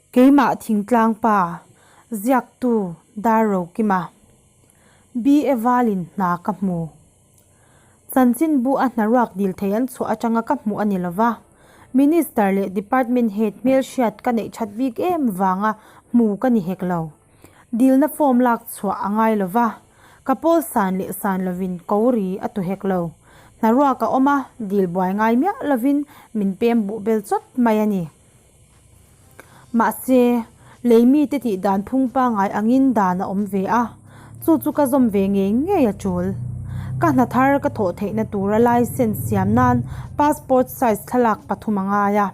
Keimah thingtlang pa, ziaktu Darrokima, BA Valin hna ka hmu. Chanchinbu a hnaruak dil thei an chhuah atanga ka hmuh a ni lova, Minister leh Department Head hmelhriat ka neih that bik em vanga hmu ka ni hek lo. Dilna form lak chhuah a ngai lova, ka pawl san leh san lovin ko ri a tu hek lo. Hnaruak a awm a, dil buai ngai miah lovin min pem buh bel chawt mai a ni. Mahse, lei mite tih dan phung pangngai angin dan a awm ve a, chu chu ka zawm ve ngei ngei a tul. Ka hna thar ka thawh theihna tura licence siam nan passport size thlalak pathum a ngai a.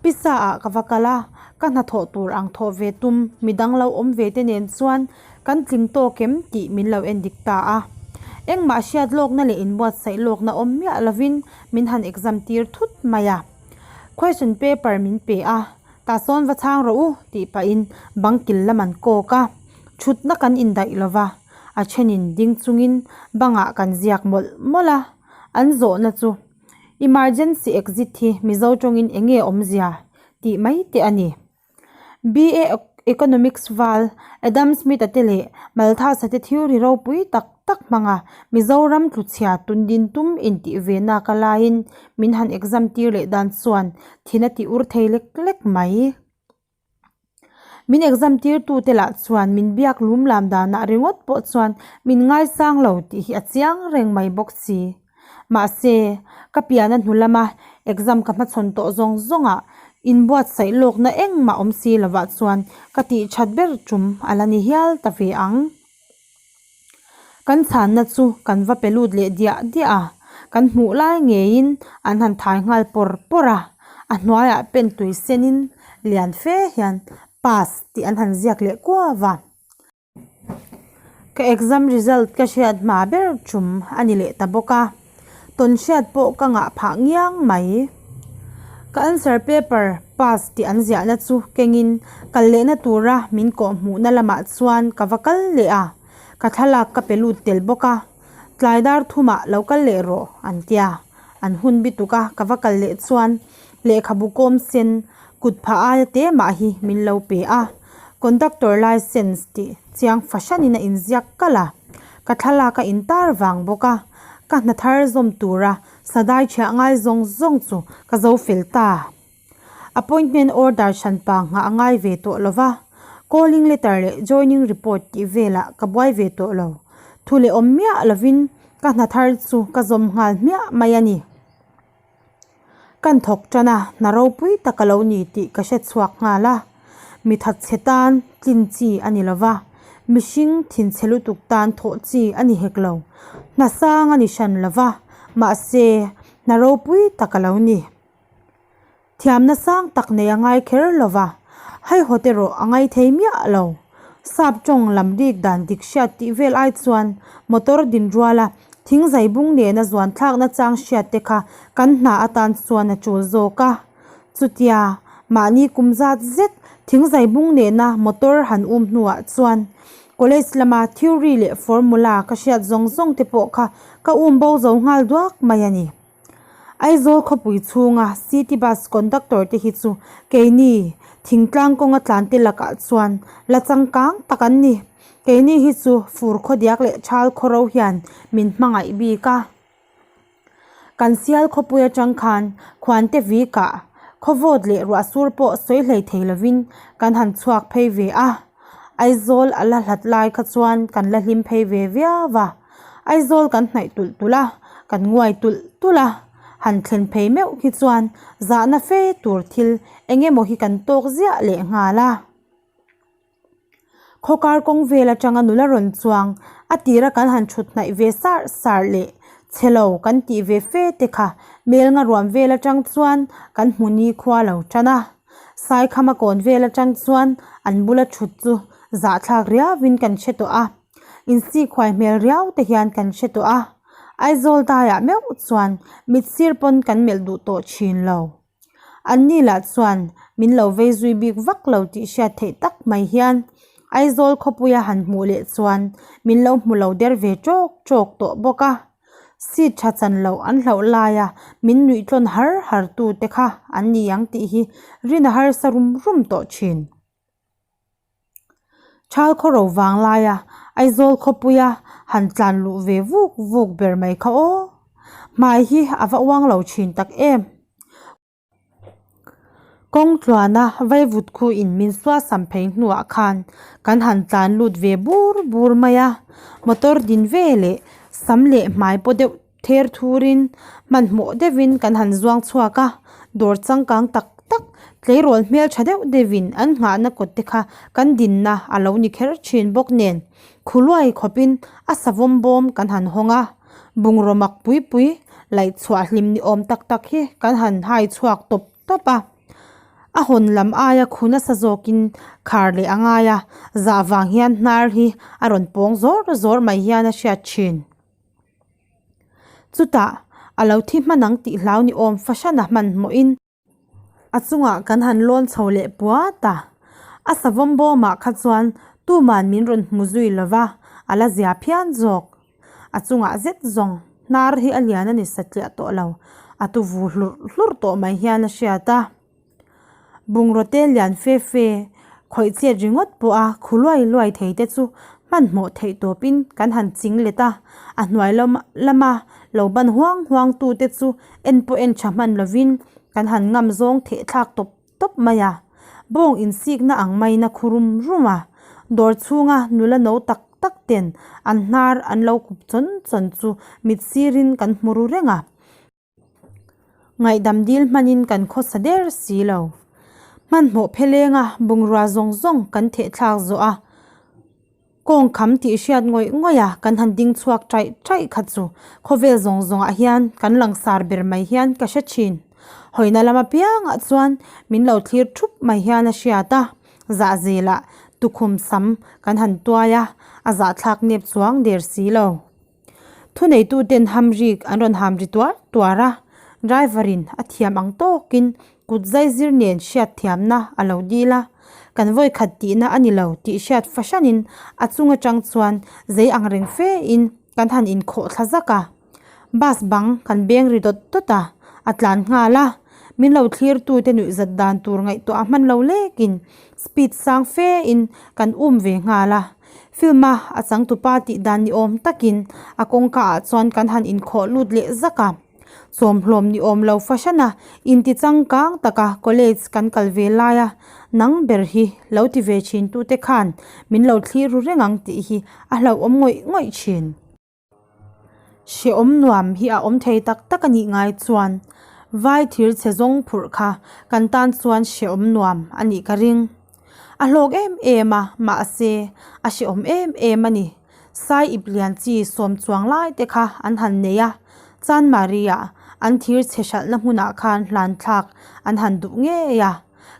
Pisa ah ka va kal a, ka hna thawh tur ang thawh ve tum midang lo awm ve te nen chuan kan tling tawk em tih min lo en dik ta a. Engmah hriat lawkna leh inbuatsaih lawkna awm miah lovin min han exam tir thut mai a. Question paper min pe a, tah sawn va chhang rawh u tih pahin bang kil lam an kawk a, thutna kan indaih lo va, a thenin ding chungin bangah kan ziak mawlh mawlh a, an zawhna chu Emergency exit hi Mizo tawngin eng nge awmzia tih mai te a ni. BA Economics val Adam Smith-a te leh Malthus-a te theory ropui tak tak hmanga Mizoram tluchhia tundin tum intih ve nak a laiin min han exam tir leh dan chuan thin a ti ur thei lek lek mai. Min exam tir tu te lah chuan min biak lum lam danah ringawt pawh chuan min ngaisang lo tih hi a chiang reng mai bawk si. Mahse, ka pian a hnu lama exam ka hmachhawn tawh zawng zawngah inbuatsaih lawkna engmah awm si lovah chuan ka tih that ber tum a la ni hial ta ve ang. Kan chhanna chu kan va pe lut leh diah diah a, kan hmuh lai ngeiin an han thai nghal pawr pawr a, a hnuaiah pen tui senin lian fe hian pass tih an han ziak leh kuau a. Ka exam result ka hriat hma ber tum a ni leh ta bawk a, tawn hriat pawh ka ngah phah ngiang mai. Ka answer paper pass tih an ziahna chu kengin kal lehna tura min kawh hmuhna lamah chuan ka va kal leh a, ka thlalak ka pe lut tel bawk a, tlai dar thumah lo kal leh rawh an tia, an hun bituk a ka va kal leh chuan lehkhabu kawm sen kut phah aia te mah hi min lo pe a, conductor licence tih chiang fahranin a inziak kalh a, ka thlalak a intar vang bawk a, ka hna thar zawm tura sadai thiah ngai zawng zawng chu ka zo fel ta. Appointment order hranpa nghah a ngai ve tawh lo va, calling letter leh joining report tih velah ka buai ve tawh lo, thu leh awm miah lovin ka hna thar chu ka zawm nghal hmiah mai a ni. Kan thawk tan a, hna ropui tak a lo ni tih ka hre chhuak nghal a. Mi thatchhe tan tlin chi a ni lo va, mihring thinchhe lutuk tan thawh chi a ni hek lo. Hna sang a ni hran lo va, mahse hna ropui tak a lo ni. Thiamna sang tak nei a ngai kher lo va, haihawt erawh a ngai thei miah lo. Sap tawng lam rik dan dik hriat tih vel ai chuan motor din ruala Thing zai bung nena zuan thlakna chang hriat te kha kan hna atan chuan a tul zawk a. Chutia, mahni kum zat zet thing zai bung nena motor han um hnuah chuan college lama theory leh formula ka hriat zawng zawng te pawh kha ka um bo zo nghal duak mai a ni. Aizawl khawpui chhunga city bus conductor te hi chu keini thingtlang kawnga tlan te lakah chuan la changkang tak an ni. Keini hi chu fur khawdiak leh thal khawro hian min hmangaih bik a. Kan sial khawpui atang khan khuante vikah khawvawt leh ruahsur pawh sawi hlei thei lovin kan han chhuak phei ve a. Aizawl a la hlat lai kha chuan kan la hlim phei ve viau a. Aizawl kan hnaih tulh tulh a, kan nguai tulh tulh a, han thlen phei meuh hi chuan zahna fe tur thil eng emaw hi kan tawk ziah leh nghal a. Khawkar kawng vel atanga nula rawn chuang a tira kan han thut hnaih ve sar sar leh chhe lo kan tih ve fe te kha melnga ruam vel atang chuan kan hmu ni khua lo tan a. Saikhama kawn vel atang chuan an bula thut chu zahthlak riauin kan hre tawh a. Insik huai hmel riau te hian kan hre tawh a, Aizawl daiah meuh chuan mit sir pawn kan melh duh tawh thin lo. Anni lah chuan min lo vei zui bik vak lo tih hriat theih tak mai hian Aizawl khawpuia han hmuh leh chuan min lo hmu lo der ve tawk tawk tawh bawk a. Seat tha chan loh an hlauh laia min nuih tlawn har har tu te kha an ni ang tih hi rin a harsa rum rum tawh thin. Thal khawro vang laia Aizawl khawpuia han tlan luh ve vuk vuk ber mai kha aw. Hmai hi a va uang lo thin tak em. Kawng tluana vaivut khuin min suasam phei hnuah khan kan han tlan lut ve bur bur mai a, motor din ve leh sam leh hmai paw deuh ther thurin hmanhmawh deuhin kan han zuang chhuak a, dawr changkang tak tak tleirawl hmeltha deuh deuhin an nghahna kawt te kha kan dinna a lo ni kher thin bawk nen khuluai khawpin a savawm bawm kan han hawng a. Bungraw mak pui pui laih chhuah hlim ni awm tak tak hi kan han hai chhuak tawp tawp a. A hawn lam aia khu nasa zawkin khar leh a ngai a, zah vang hian hnar hi a rawn pawng zawr zawr mai hian a hriat thin. Chutah a lo thi hman ang tih hlau ni awm fahran a hmanhmawhin. A chungah kan han lawn chho leh puat a, a savawm bawmah kha chuan tuman min rawn hmu zui lo va, a la zia phian zawk. A chungah zet zawng hnar hi a lian a ni satliah tawh lo, a tu vu hlurh hlurh tawh mai hian a hriat a. Bungraw te lian fe fe khawih chet ringawt pawh a khu luai luai thei te chu hmanhmawh theih tawpin kan han ching let a, a hnuai lama lo ban huang huang tute chu en pawh en tha hman lovin kan han ngam zawng theh thlak tawp tawp mai a. Bawng insikna ang maiin a khu rum rum a, dawr chhunga nula no tak tak ten an hnar an lo kup chawn chawn chu mit sirin kan hmu ru reng a. Ngaihdam dil hmanin kan khawsa der si lo. Hmanhmawh phelenga bungrua zawng zawng kan theh thlak zawh a, kawng kham tih hriat ngawih ngawih a kan han ding chhuak taih taih kha chu khawvel zawng zawngah hian kan langsar ber mai hian ka hre thin. Hawina lam apiangah chuan min lo thlir thup mai hian a hriat a, zahzelah tukhum sam kan han tuai a, a zahthlak nep chuang der si lo. Thuneituten hamrik an rawn ham ri tuar tuar a, driver in a thiam ang tawkin kut zai zir nen hriat thiamna a lo dil a, kan vawi khat tihna a ni lo tih hriat fahranin a chung atang chuan zei ang reng fe in kan han inkhawh thla zak a, bus bang kan beng ri dawt dawt a, a tlan nghal a, min lo thlir tute nuihzat dan tur ngaihtuah a hman lo lekin speed sang fe in kan um ve nghal a. Film a a changtupa tih dan ni awm takin a kawngka ah chuan kan han inkhawh lut leh zak a. Chawmhlawm ni awm lo fahran a, inti changkang taka college kan kal ve lai a, nang ber hi lo ti ve thin tute khan min lo thlir ru reng ang tih hi a hlauhawm ngawih ngawih thin. Hrehawm nuam hi a awm thei tak tak a nih ngai chuan vai thir chhe zawng phurh kha kan tan chuan hrehawm nuam a nih ka ring. A hlawk em em a, mahse a hrehawm em em a ni. Sai ip lian chi sawm chuang lai te kha an han nei a, Chanmari ah an thir chhe hralhna hmunah khan hlan thlak an han duh ngei a.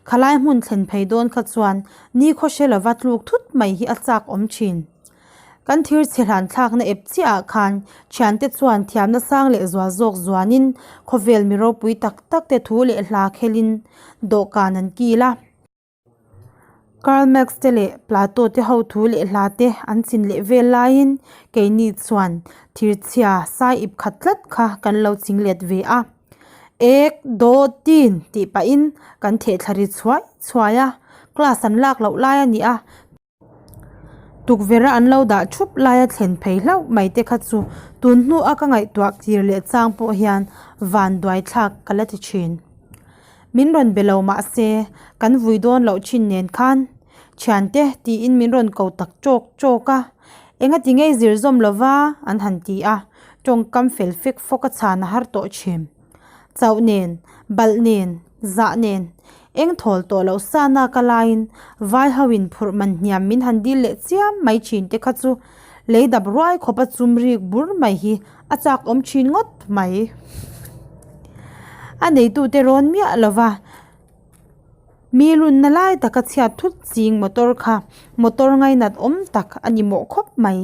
Khalai hmun thlen phei dawn kha chuan nikhaw hre lova tluk thut mai hi a chak awm thin. Kan thir chhe hlan thlakna ep chiah ah khan thiante chuan thiamna sang leh zual zawk zuanin khawvel mi ropui tak tak te thu leh hla khelin dawhkan an kil a. Karl Marx te leh Plato te ho thu leh hla te an chin leh vel laiin keini chuan thir chhia sai ip khat tlat kha kan lo ching let ve a. Ek daw tin tih pahin kan theh thla ri chhuai chhuai a, class an lak loh lai a ni a. Tukverh a an lo dah thup laia thlen phei hlauh mai te kha chu tun hnu a ka ngaihtuah kir leh chang pawh hian van duai thlak ka la ti thin. Min rawn be lo mah se kan vui dawn loh thin nen khan thiante tiin min rawn ko tak chawk chawk a, engati ngei zir zawm lova an han ti a, tawngkam fel fek fawk a chhan a har tawh thin. Chauh nen, balh nen, zah nen, eng thawl tawh loh sa nak a laiin vai ho in phurh man hniam min han dil leh chiam mai thin te kha chu lei dap ruai khawp a chum rik bur mai hi a chak awm thin ngawt mai. A neitute rawn miah lova mi lunna lai taka chhiat thut ching motor kha motor ngainat awm tak a ni mawh khawp mai.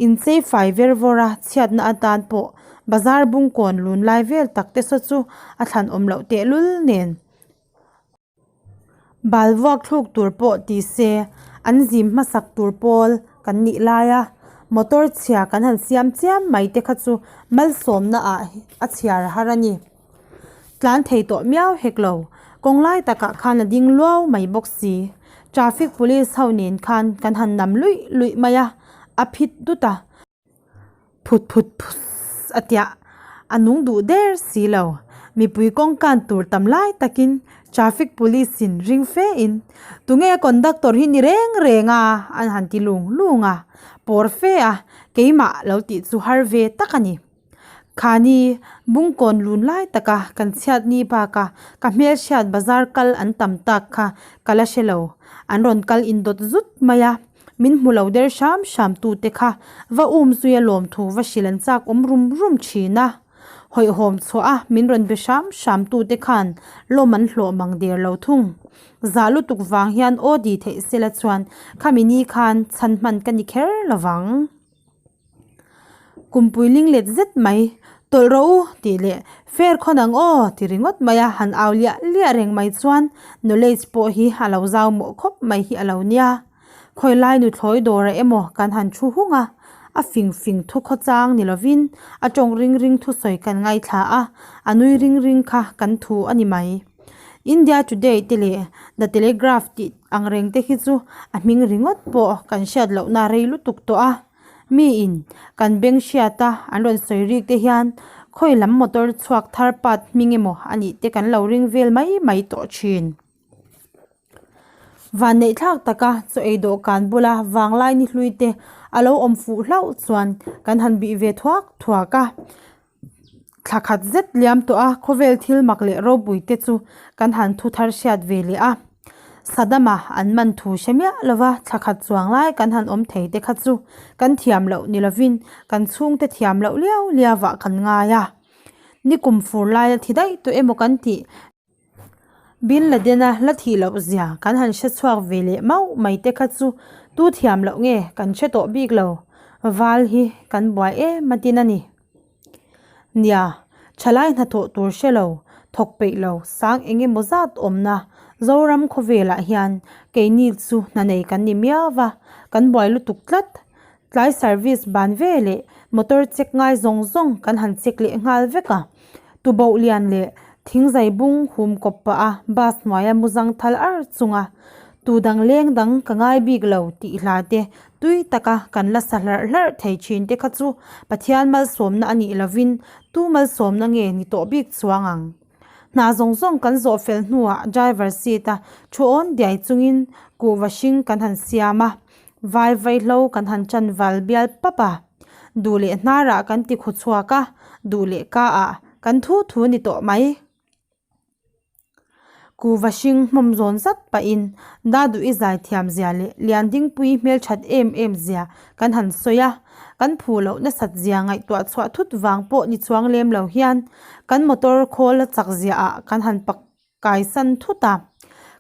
Inchei fai ver vawr a chhiatna atan pawh bazar bungkawn lun lai vel tak te saw chu a thlan awm loh tehlul nen. Bal vuak thluk tur pawh ti se an zim hmasak tur pawl kan nih lai a. Motor chhia kan han siam chiam mai te kha chu malsawmna ah a chhiar har a ni. Tlan thei tawh miau hek lo, kawng lai takah khan a ding luau mai bawk si. Traffic police ho nen khan kan han nam luih luih mai a, a phit dut a. Phut phut phuss a tiah a nung duh der si lo. Mipui kawng kan tur tam lai takin traffic police in ring fe in tunge conductor hi ni reng reng a an han ti lung lung a, pawr fe a keimah lo tih chu har ve tak a ni. Khani bungkawn lun lai taka kan chhiat ni baka ka hmelhriat bazar kal an tam tak kha ka la hre lo. An rawn kal indawt zut mai a, min hmu lo der hram hram tute kha va um zuia lawmthu va hrilh an chak awm rum rum thin a. Hawihhawm chhuah a min rawn be hram hram tute khan lawm an hlawh mang der lo thung. Zah lutuk vang hian aw di theih sela chuan khami ni khan chhan hman ka ni kher lovang. Kumpui ling let zet mai, Tawlh rawh u tih leh Fair khawn ang aw ti ringawt mai a, han au liah liah reng mai chuan knowledge pawh hi a lo zau mawh khawp mai hi a lo nia. Khawi lai nuthlawi dawrah emaw kan han thu hung a, a fing fing thu khawchang ni lovin a tawng ring ring thusawi kan ngaithla a, a nui ring ring kha kan thu a ni mai. India Today te leh The Telegraph tih ang reng te hi chu a hming ringawt pawh kan hriat lohna rei lutuk tawh a. Miin kan beng hriat a an rawn sawi rik te hian khawi lam motor chhuak thar part hming emaw a nih te kan lo ring vel mai mai tawh thin. Vanneih thlak taka chaw ei dawhkan bula vanglai ni hlui te a lo awm fuh hlauh chuan kan han bih ve thuak thuak a. Thla khat zet liam tawh a, khawvel thil mak leh ropui te chu kan han thu thar hriat ve leh a. Saddam-a an man thu hre miah lova thla khat chuang lai kan han awm thei te kha chu kan thiam loh ni lovin kan chhungte thiam loh liau liau ah kan ngai a. Nikum fur laia thi daih tawh emaw kan tih. Bin Laden-a la thih loh zia kan han hre chhuak ve leh mauh mai te kha chu tu thiam loh nge kan hre tawh bik lo. Val hi kan buai em a tin a ni. Nia, thalai hnathawh tur hre lo, thawk peih lo, sang eng emaw zat awmna Zoram khawvelah hian keini chu hna nei kan ni miau va, kan buai lutuk tlat. Tlai service ban ve leh motor check ngai zawng zawng kan han check leh nghal vek a. Tuboh lian leh thingzai bung hum kawp pah a bus hnuaia muzang thal ar chunga tu dang leng dang ka ngai bik lo tih hla te tui taka kan la sa hlarh hlarh thei thin te kha chu Pathian malsawmna a nih lovin tu malsawmna nge ni tawh bik chuang ang. Hna zawng zawng kan zawh fel hnuah driver seat a thu awn diai chungin kuhva hring kan han siam a, vai vaihlo kan han chan val bial pap a. Duh leh hnarah kan ti khu chhuak a, duh leh ka ah kan thu thu ni tawh mai. Kuhva hring hmawm zawn zat pahin Daduhi zai thiam zia leh Liandingpuii hmelthat em em zia kan han sawi a, kan phu loh nasat zia ngaihtuah chhuah thut vang pawh ni chuang lem lo hian kan motor khawl a chak zia ah kan han pak kaisan thut a.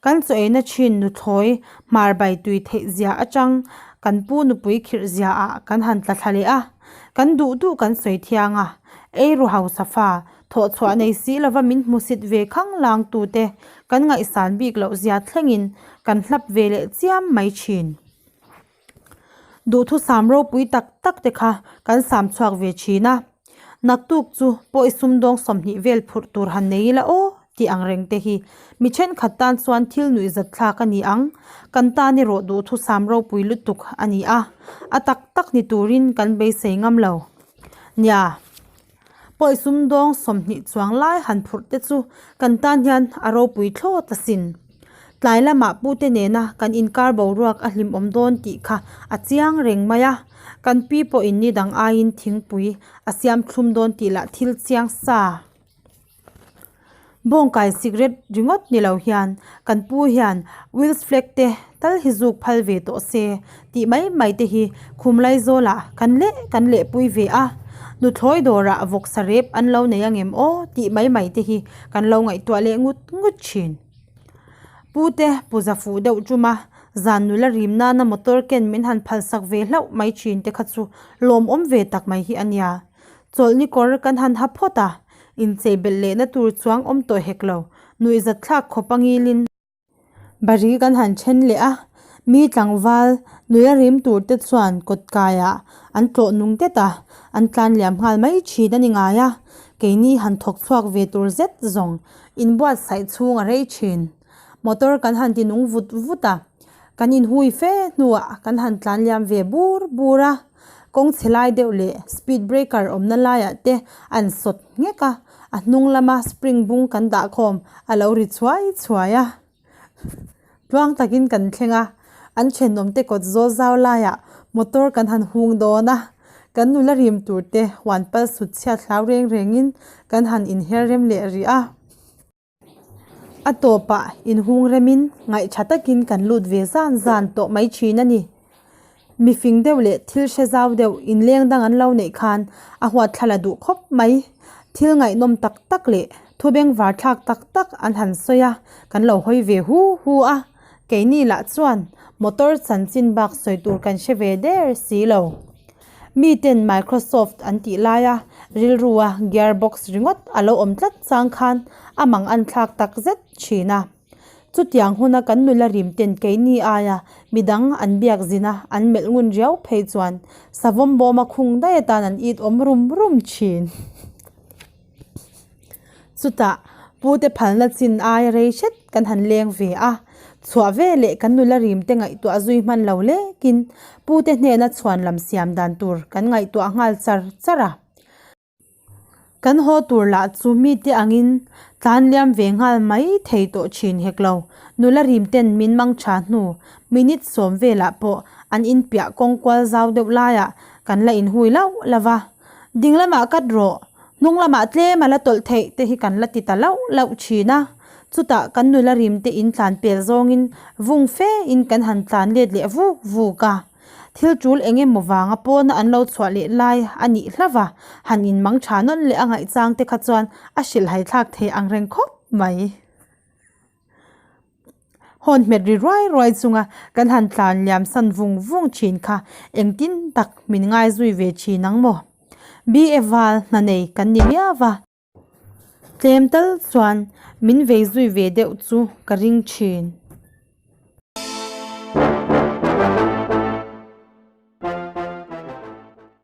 Kan chaw eina thin nuthlawi hmar bai tui theih zia atang kan pu nupui khirh zia ah kan han tla thla leh a, kan duh duh kan sawi thiang a, eiru hausa fa Thawhchhuah nei si lova min hmusit ve khang lang tute kan ngaihsan bik loh zia thlengin kan hlap ve leh chiam mai thin. Duhthusam ropui tak tak te kha kan sam chhuak ve thin a, naktuk chu pawi sumdawng 20 vel phurh tur han nei ila aw tih ang reng te hi mi thenkhat tan chuan thil nuihzat thlak a ni ang, kan tan erawh duhthusam ropui lutuk a ni a, a tak tak ni turin kan beisei ngam lo. Nia. Pawi sumdawng 20 chuang lai han phurh te chu kan tan hian a ropui thlawt asin. Tlai lamah pute nena kan inkar boruak a hlimawm dawn tih kha a chiang reng mai a, kan pi pawhin ni dang aiin thingpui a siam thlum dawn tih lah thil chiang sa. Bawngkai sikret ringawt ni lo hian kan pu hian Wills flag te tal hi zuk phal ve tawh se tih mai mai te hi khum Laizawlah kan leh kan lehpui ve a, nuthlawi dawrah vawksa rep an lo nei angem aw tih mai mai te hi kan lo ngaihtuah leh ngut ngut thin. Pu te puza fuh deuh tum a, zan nula rim nana motor ken min han phalsak ve hlauh mai thin te kha chu lawmawm ve tak mai hi a nia. Chawlhni kawr kan han ha phawt a, inchei belh lehna tur chuang awm tawh hek lo, nuihzat thlak khawp a ngilin. Bari kan han then leh a, Mi tlangval nula rim tur te chuan kawt kaiah an tlawh nung det a, an tlan liam nghal mai thin a ni ngai a, keini han thawk chhuak ve tur zet zawng inbuatsaih chhung a rei thin. Motor kan han ti nung vut vut a, kan inhui fe hnuah kan han tlan liam ve bur bur a, kawng chhe lai deuh leh speed breaker awmna laiah te an sawt nghek a, a hnung lama spring bung kan dah khawm a lo ri chhuai chhuai a. Tluang takin kan thleng a, an thenawmte kawt zawl zau laiah motor kan han hung dawn a, kan nula rim tur te huan pal sut chhiat hlau reng rengin kan han inher rem leh rih a. A tawpah inhung remin ngaihtha takin kan lut ve zan zan tawh mai thin a ni. Mifing deuh leh thil hre zau deuh inleng dang an lo neih khan a huat thla la duh khawp mai. Thil ngaihnawm tak tak leh thu bengvar thlak tak tak an han sawi a, kan lo hawi ve hu hu a. Keini lah chuan motor chanchin bak sawi tur kan hre ve der si lo. Miten Microsoft an tih laia rilrua gearbox ringawt a lo awm tlat chang khan a mang an thlak tak zet thin a. Chutiang huna kan nula rim ten keini aia midang an biak zin a, an melh ngun riau phei chuan savawm bawma khung daih atan an it awm rum rum thin. Chutah pute phalna chin aia rei hret kan han leng ve a, chhuah veleh kan nula rim te ngaihtuah zui hman lo lekin pute hnena chhuan lam siam dan tur kan ngaihtuah nghal char char a. Kan haw tur lah chu mite angin tlan liam ve nghal mai thei tawh thin hek lo. Nula rim ten min mang tha hnu minute sawm velah pawh an inpiah kawng kual zau deuh laiah kan la inhui lauh lauh va. Ding lamah kat rawh, hnung lamah tlem a la tawlh theih te hi kan la ti ta lauh lauh thin a. Chutah kan nula rim te in tlan pel zawngin vung fe in kan han tlan let leh vuk vuk a. Thil tul eng emaw vanga pawna an lo chhuah leh lai a nih hlauh a, han inmang tha nawn leh a ngaihchang te kha chuan a hrilhhai thlak thei ang reng khawp mai. Hawn hmet ri ruai ruai chunga kan han tlan liam san vung vung thin kha engtin tak min ngaizui ve thin ang maw? BA val hna nei kan ni miau va. Tlem tal chuan min vei zui ve deuh chu ka ring thin.